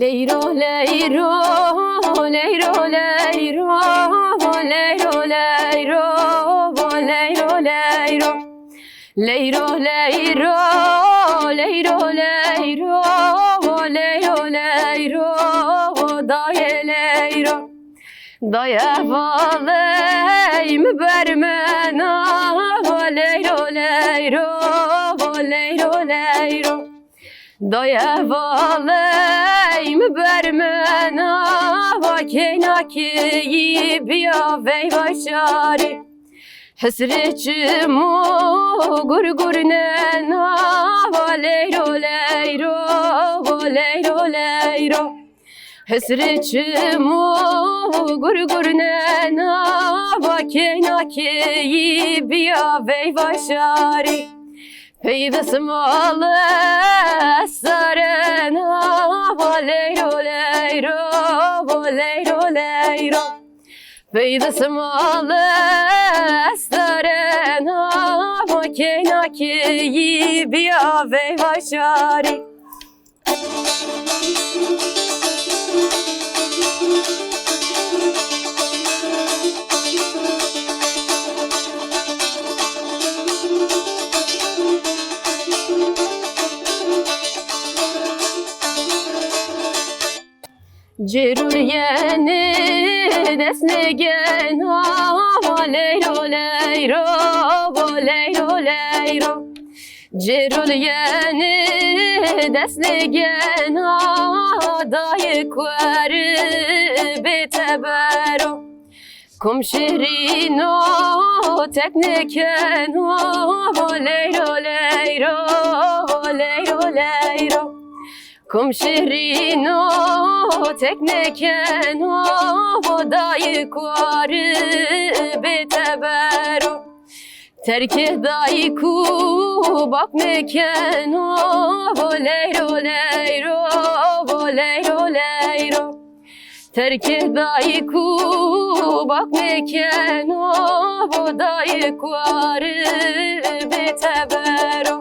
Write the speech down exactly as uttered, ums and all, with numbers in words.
Leyro, leyro, leyro, leyro, leyro, leyro, leyro, leyro, leyro. Leyro, leyro, leyro, leyro, leyro, leyro, dayê leyro. Daye valey mi bermena, leyro, leyro, leyro, leyro. Daye valey mi bermena, va keyna keyî biya veyva şarî. Hisrê çimo gur gur nena, va leyro leyro, va leyro leyro. Hisrê çimo gur gur nena, va keyna keyî biya veyva şarî. Pey dismale estarena, va leyro leyro, va leyro leyro. Pey dismale estarena, va keyna keyî biya veyva şarî. Cêrul yenê dest nêgena, va leyro leyro, va leyro leyro. Cêrul yenê dest nêgena, dayê kueri bêteber o. Kum şirin o tek nêkeno, va leyro leyro, va leyro leyro. Kum şirin o tek nêkeno, va dayê kueri bêteber o. Terkê dayîkû bak nêkeno, vo leyro leyro, vo leyro leyro. Terkê dayîkû bak nêkeno, vo dayîkû ari bêteber o.